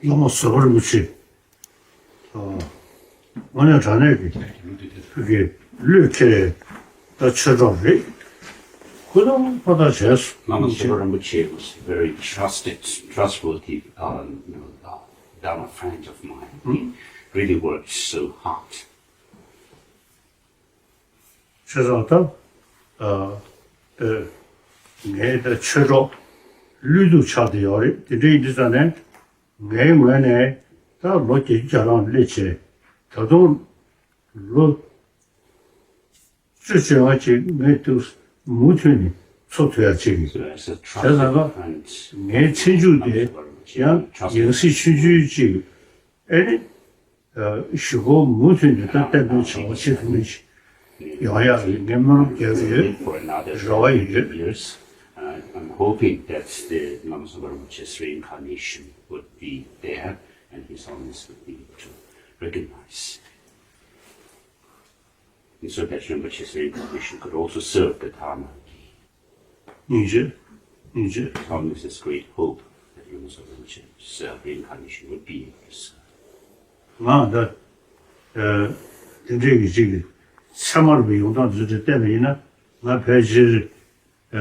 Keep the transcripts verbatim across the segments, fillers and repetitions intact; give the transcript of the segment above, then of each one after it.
བླ་མ་བཟོད་པ་རིན་པོ་ཆེ། ཨ། དངོས་གནས་དྲང་གནས་ཀྱི་ཕ་གི་བློས་འཁེལ་བའི་ད་ཆོས་གྲོགས་རེད། ཁོ་དང་ཕོ་ཐག་བྱས་སོང་། Lama Zopa Rinpoche was a very trusted, trustworthy, uh, you know, uh, Dharma friend of mine. He really worked so hard. བྱས་ཙང་ད། ཨ། ཨེ། ངའི་ད་ཆོས་གྲོགས་བློས་ཐུབ་ཆགས་བསྡད་ཡོད་རེད། དེ་འདྲ་ཡིན་དུས་ཙང་ནས་ངའི་ངོས་ནས་ད་ལོ་བརྒྱད་ཅུ་གྱ་གྲངས་སླེབས་བྱས། ད་དུང་ལོ་བཅུ་བཅོ་ལྔ་ཅིག་ངས་དུ་མུ་མཐུད་ནས་འཚོ་ཐུབ་ཡ་བྱེད་ཀྱི། བྱས་ཙང་ད་ངའི་ཚེ་མཇུག་དེ་ཡང་ཡང་སྲིད་ཆུང་ཆུང་ཅིག་ཨེ་ནི། ཨ། གཞུག་གུ་མུ་མཐུད་ནས་ད་བསྟན་པའི་བྱ་བ་བྱེད་ཐུབ་མཁན་ཞིག་ཡོང་ཡག་གི་ངས་སྨོན་ལམ་རྒྱག་གི་ཡོད། རེ་བ་ཡོད། Years, uh, I'm hoping that the Lama Zopa Rinpoche's reincarnation would be there and His Holiness would be able to recognize. And so that Rinpoche's reincarnation could also serve the Dharma. སྙིང་རྗེ། སྙིང་རྗེ། Found this great hope that Lama Zopa Rinpoche's, uh, reincarnation would be in this. ང་ད། ཨ། དེ་འདྲའི་གི་ཅིག་གི་ཚད་མར་བའི་ཡོང་སྟངས་འཛུལ་ཏེ་བལྟས་པ་ཡིན་ན། ང་ཕལ་ཆེར། ཨ།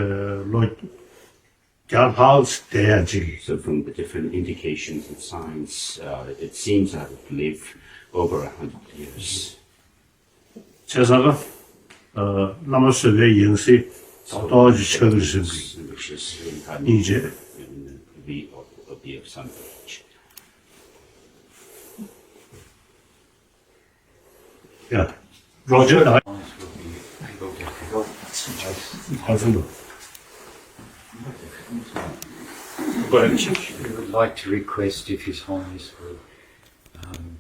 ལོ་བརྒྱ་ལྷག་བསྡད་ཡ་ཅིག So from the different indications and signs, uh, it seems I would live over a hundred years. བྱས་ཙང་ཀ། ཨ། བླ་མ་བཟོད་པའི་ཡང་སྲིད་ཏག་ཏག་ཅིག་ཆགས་ཀྱི་རེད་བསམ་གི། སྙིང་རྗེ། ཡ། རོགས་བྱེད་དང་། His Holiness will be able to help us. But we would like to request if His Holiness will, um,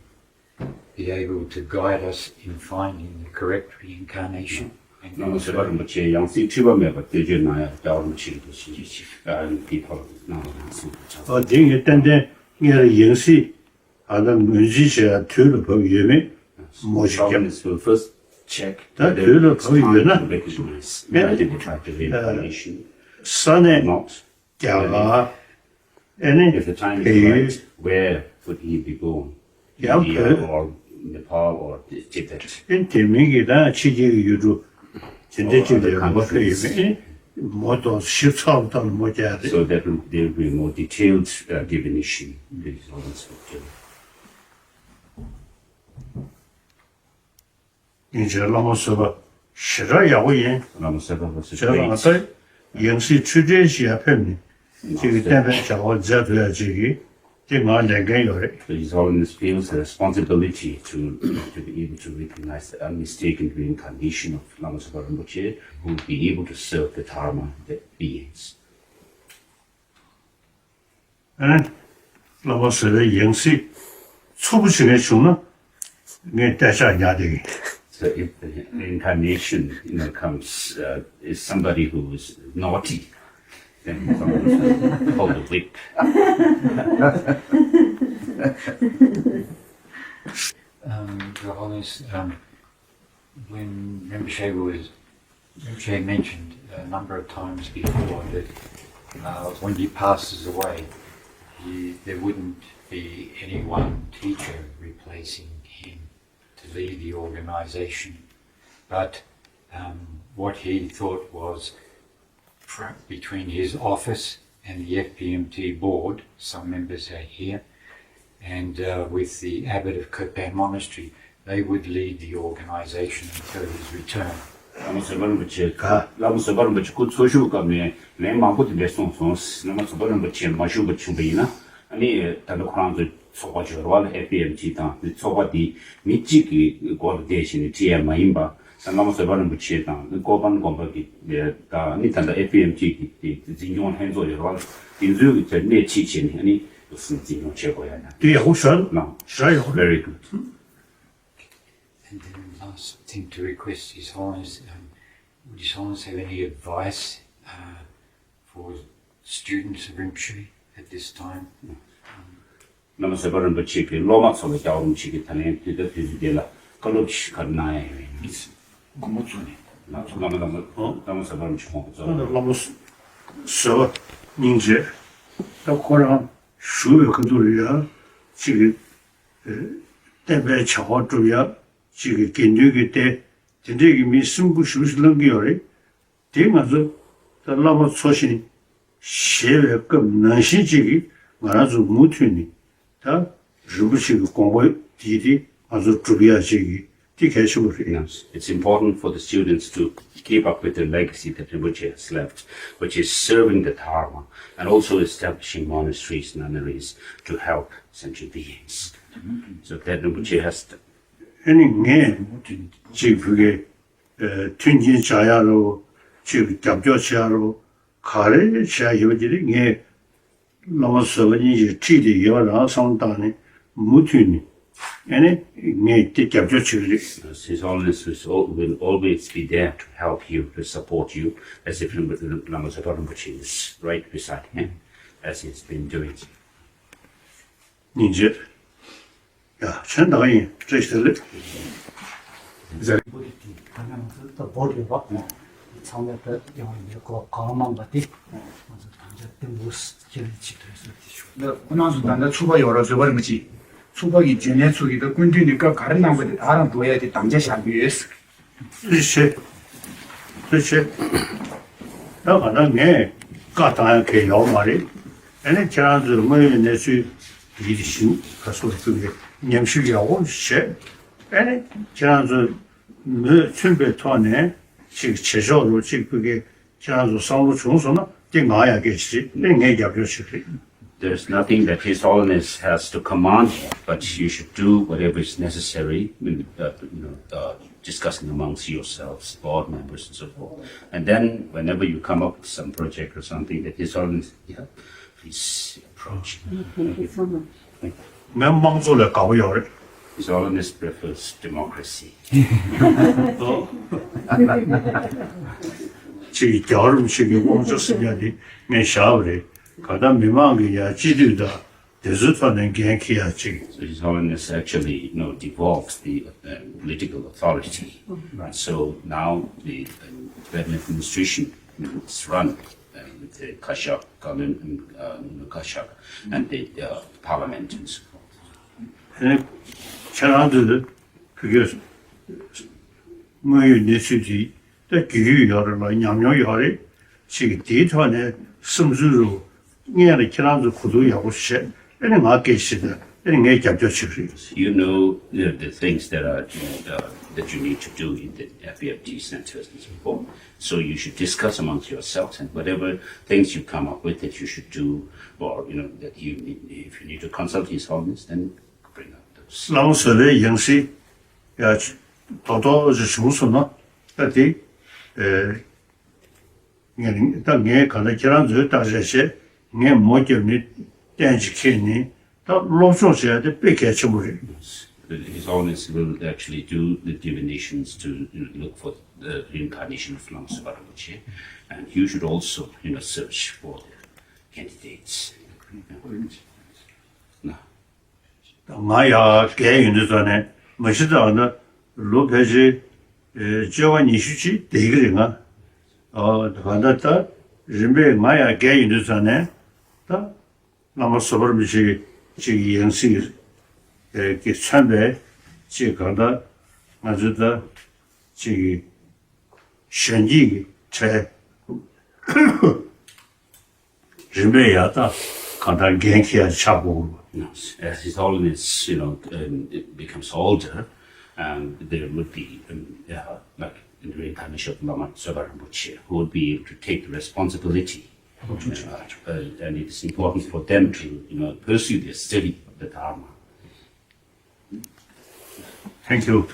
be able to guide us in finding the correct reincarnation. བླ་མ་བཟོད་པ་རིན་པོ་ཆེ་ཡང་སྲིད་འཁྲུལ་པ་མེད་པར་བསྟན་བཅོས་གནང་ཡ་རྒྱལ་བ་རིན་པོ་ཆེ་འདུག་ཞེས་འདིའི་ཐོག་གནང་བ་ཡང་སྲིད་ཨ། དེ་ངས་ཏན་ཏན་སྔོན་ལ་ཡང་སྲིད་ཨ་ད་ངོས་འཛིན་བྱེད་ཡ་དུས་ལ་བབ་ཡོད་མེད་མོ་ཞིག་བརྒྱབ། His Holiness will first check ད་དུས་ལ་བབ་ཡོད་ན། Identify the reincarnation. ས་གནས། Not རྒྱ་གར། ཨེ་ནི། If the time is right, where would he be born? ཡང་བོད། India or Nepal or Tibet? ཨེ་དེ་མིན་གྱི་ད་ཕྱི་རྒྱལ་གྱི་ཡུལ་གྲུ་དེ་འདྲ་ཅིག་ལ་ཡོང་བ་ཕེབས་ཡོད་མེད། མོ་དང་ཞིབ་ཚགས་པ་ལྟར་མོ་རྒྱག་རེད། So that will, there will be more detailed, uh, definition. There is always a detail. སྙིང་རྗེ། བླ་མ་བཟོད་པ་ཞེ་དྲག་ཡག་པོ་ཡིན། བྱས་ཙང་ང་ད་ཡང་སྲིད་འཁྲུལ་བྲལ་ཞིག་ཡར་ཕེབས་ནས་ཅིག་གི་བསྟན་པའི་བྱ་བ་མཛད་ཐུབ་ཡ་ཅིག་གི་དེ་ང་ལས་འགན་ཡོད་རེད། His Holiness feels the responsibility to, to be able to recognize the unmistaken reincarnation of Lama Zopa Rinpoche, who will be able to serve the Dharma and the beings. ཨ། བླ་མ་བཟོད་པའི་ཡང་སྲིད་མཚུར་པོ་བྱེད་མཁན་བྱུང་ན་ངས་ལྟ་ཆག་ཉར་བསྡད་ཀྱི། So if the reincarnation, you know, comes, uh, is somebody who is naughty, then he's always hold the whip. Um, Your Holiness, um, When Rinpoche was, Rinpoche mentioned a number of times before that, uh, when he passes away, he, there wouldn't be any one teacher replacing him to lead the organization. But, um, what he thought was fr-, between his office and the F P M T board, some members are here, and, uh, with the abbot of Köpan Monastery, they would lead the organization until his return. བླ་མ་བཟོད་པ་རིན་པོ་ཆེ། བླ་མ་བཟོད་པ་རིན་པོ་ཆེ་སྐུ་འཚོ་བཞུགས་སྐབས་ནས་ལན་མང་པོ་དེ་འདྲ་གསུངས་སོང་། བླ་མ་བཟོད་པ་རིན་པོ་ཆེ་མ་བཞུགས་པ་བྱུང་པ་ཡིན་ན། ཨ་ནི་ད་ལྟ་ཁོ་རང་ཚོའི་ཚོགས་པ་ཅིག་ཡོད་རེད་བ་ལ། ཨེཕ་པི་ཨེམ་ཊི་དང་། དེ་ཚོགས་པ་འདི་མི་གཅིག་གི་སྒོ་ལ་བསྡད་བྱས་ནས་ཁྲིད་ཡ་མ་ཡིན་པ། ད་བླ་མ་བཟོད་པ་རིན་པོ་ཆེ་དང་ཀོ་པན་དགོན་པ་གི་དེ་དང་ནི་ད་ལྟ་ཨེཕ་པི་ཨེམ་ཊི་གི་དེ་འཛིན་སྐྱོང་ལྷན་ཚོགས་ཡོད་རེད་བ་ལ། དེ་ཚོའི་གི་དེ་སྣེ་ཁྲིད་བྱས་ནས་ཨ་ནི་འཛིན་སྐྱོང་བྱེད་དགོས་ཡ་ན། དེ་ཡག་པོ་ཞེ་དྲག་ཞེ་དྲག་ཡག་པོ། Very good. And then last thing to request is, His Holiness, um, would His Holiness have any advice, uh, for students of Rinpoche at this time? Um, བླ་མ་བཟོད་པ་རིན་པོ་ཆེ་གིས་སློབ་མ་ཚོ་ལ་རྒྱལ་བ་རིན་པོ་ཆེ་གིས་ད་ལན་དུས་ད་དུས་ཚོད་འདི་ལ་བཀའ་སློབ་ཅིག་ག་རེ་གནང་ཡ་ཡོད་ཡིན། དགོངས་པ་རྫོགས་ནས། ང་ཚོ་བླ་མ་བླ་མ་ཨོ། བླ་མ་བཟོད་པ་རིན་པོ་ཆེ་དགོངས་པ་རྫོགས། བླ་མ་བཟོད་པ་སྙིང་རྗེ། ད་ཁོ་རང་བཞུགས་པའི་ཁ་ཐུག་ལ་ཡང་ ཅིག་གི་ཨེ་བསྟན་པའི་བྱ་བ་སྒྲུབ་ཡ་ཅིག་གི་དགེ་འདུན་གྱི་སྡེ་དེ་འདྲས་ཀྱི་མི་སེམས་ཁུར་ཞེ་པོ་ཅིག་བསླང་གི་ཡོད་རེད། དེ་ང་ཚོ་ད་བླ་མ་ཚོ་བཞིན་ཞེས་པའི་སྐབས་ནང་བཞིན་ཅིག་གིས་ང་རང་ཚོ་མུ་མཐུད་ནས་ད་རིན་པོ་ཆེ་གི་དགོངས་པ་དེ་དེ་ང་ཚོ་སྒྲུབ་ཡ་ཅིག་གི་དེ་གལ་ཆེན་པོ་རེད། Yes, it's important for the students to keep up with the legacy that Rinpoche has left, which is serving the Dharma and also establishing monasteries, nunneries to help sentient beings. So that Rinpoche has. ཨ་ནི་ངས་ཅིག་བུ་གའི་མཐུན་རྐྱེན་བྱ་ཡ་རོ། ཅིག་རྒྱབ་སྐྱོར་བྱེད་ཡ་རོ། ག་རེ་བྱས་ཡོད་པ་དེ་ནི་ངས་བླ་མ་བཟོད་པ་སྙིང་རྗེ་ཁྲིད་དེ་ཡོད་རང་བསམ་བློ་བཏང་ནས་མུ་མཐུད་ནས་ཨ་ནི་ངས་དེ་རྒྱབ་སྐྱོར་བྱེད་ཀྱི་རེད། His Holiness is al- will always be there to help you, to support you, as if Rinpo- Lama Zopa Rinpoche is right beside him, as he's been doing. སྙིང་རྗེ། ཡ་ཁྱོད་ད་ག་ཡིན་བཀྲ་ཤིས་བདེ་ལེགས། ཟེར། པོ་དེ་དེ་ད་ནང་ཚོ་ད་བོ་དེ་བ་ཚང་མས་ད་ཡང་ཡོད་གོ་གང་མང་པ་དེ་ང་ཚོ་དམ་བཅའ་བརྟན་པོ་ཁྱེད་རང་ཅིག་ཐོས་སོ་དེ་ཞུ། ད་ཁོ་རང་ཚོ་ད་ལྟ་ཚུགས་པ་ཡོད་ར་བཟོད་པ་རིན་པོ་ཆེ་ཚུགས་པ་གི་རྗེས་ནས་ཚུགས་ཀྱི་ད་སྐུ་མདུན་ནས་བཀའ་ག་རེ་གནང་པ་དེ་ད་རང་འགྲོ་ཡ་དེ་དམ་བཅའ་བཞག་གི་ཡོད། ཐུགས་རྗེ་ཆེ། ཐུགས་རྗེ་ཆེ། ད་ག་ད་ངས་བཀའ་བཏང་ཡ་གལ་ཡོད་མ་རེད། ཨ་ནི་ཁྱེད་རང་ཚོས་དངོས་ཡོད་གནས་ཚུལ་ཡིད་བཞིན་ག་སོ་སོ་གི་ཉམས་ཞིབ་ཡག་པོ་བྱས། ཨ་ནི་ཁྱེད་རང་ཚོས་མོས་མཐུན་པའི་ཐོག་ནས་ཅིག་བྱེད་ཕྱོགས་རུ་ཅིག་ཕུད་ཀྱི་ཁྱེད་རང་ཚོ་བསམ་བློ་བྱུང་སོང་ན་དེ་ང་ཡ་གལ་ཆེ་རེད། དེ་ངས་རྒྱབ་སྐྱོར་བྱེད་ཀྱི་རེད། There's nothing that His Holiness has to command you, but you should do whatever is necessary, uh, you know, uh, discussing amongst yourselves, board members and so forth. And then whenever you come up with some project or something that His Holiness, yeah, please approach. Thank you so much. ངས་དམངས་གཙོ་ལས་དགའ་པོ་ཡོད་རེད། His Holiness prefers democracy. ཅིག་རྒྱལ་བ་རིན་པོ་ཆེ་གི་དབང་ཆ་ཟེར་ཡ་དེ་ངས་བཞག་པ་རེད། ག་ད་མི་མང་གི་ཡ་སྤྱི་འཐུས་དང་དེ་ཚོའི་ཐོག་ནས་འགན་འཁྱེར་ཡ་ཅིག So His Holiness actually, you know, devolves the uh, political authority. Right. So now the uh, Tibetan administration is run uh, with the Kashag, Kalen, uh, Kashag, and the uh, parliament and so forth. ཁྱེད་རང་ཚོས་བོད་སྐད་དངོས་ཡོད་གནས་ཚུལ་དེ་ད་རྒྱུས་ཡོད་ཡོད་རེད་ལ་ཉམས་མྱོང་ཡོད་རེད། ཅིག་དེའི་ཐོག་ནས་བསམ་ཚུལ་རུ་སྔོན་ལ་ཁྱེད་རང་ཚོ་གོ་བསྡུར་ཡག་པོ་བྱས་ཨ་ནི་ང་སྐད་ཆ་དྲིས་ཨ་ནི་ངས་རྒྱབ་སྐྱོར་བྱེད་ཀྱི་རེད། You know the, the things that are you know, uh, that you need to do in the F B F D centers and so forth. So you should discuss amongst yourselves and whatever things you come up with that you should do, or you know that you need, if you need to consult His Holiness, then bring up those. བླ་མ་བཟོད་པའི་ཡང་སྲིད་ཡ་རྡོག་རྡོག་ཅིག་བྱུང་སོང་ན་ད་དེ་ཨེ། ངས་ད་ངས་གང་ལྟར་ཁྱེད་རང་ཚོའི་བརྟག་དཔྱད་བྱས་ངས་མོ་བརྒྱབ་ནས་གཏན་གཅིག་འཁེལ་ནས་ད་སློབ་སྦྱོང་བྱས་ཏེ་དཔེ་གལ་ཆེན་པོ་རེད། His Holiness will actually do the divinations to you know, look for the reincarnation of Lama Zopa Rinpoche, and you should also, you know, search for the candidates. Now, ང་ཡ་རྒས་ཡོང་དུས་ཙང་ནས་མ་གཞི་ཙང་ན་ལོ་ཕལ་ཆེར་བཅོ་ལྔ་ཉི་ཤུ་ཅིག་བསྡད་ཀྱི་རེད་ང་། ཨ་གང་ལྟར་ད་རིམ་པས་ང་ཡ་རྒས་ཡོང་དུས་ཙང་ནས་ད་བླ་མ་བཟོད་པ་རིན་པོ་ཆེ་གི་ཅིག་ཡང་སྲིད་ཀྱི་མཚོན་པའི་ཅིག་གང་ལྟར་ང་ཚོས་ད་ཅིག་གཞོན་སྐྱེས་ཀྱི་གྲས། རིམ་པས་ཡར་ད་གང་ལྟར་འགན་འཁྱེར་ཡ་ཆགས་དགོས། As His Holiness, you know, um, it becomes older, um, there would be, um, uh, like, in the reincarnation of Lama Zopa Rinpoche, who would be able to take the responsibility. Uh, uh, and it is important for them to, you know, pursue their study of the Dharma. Thank you.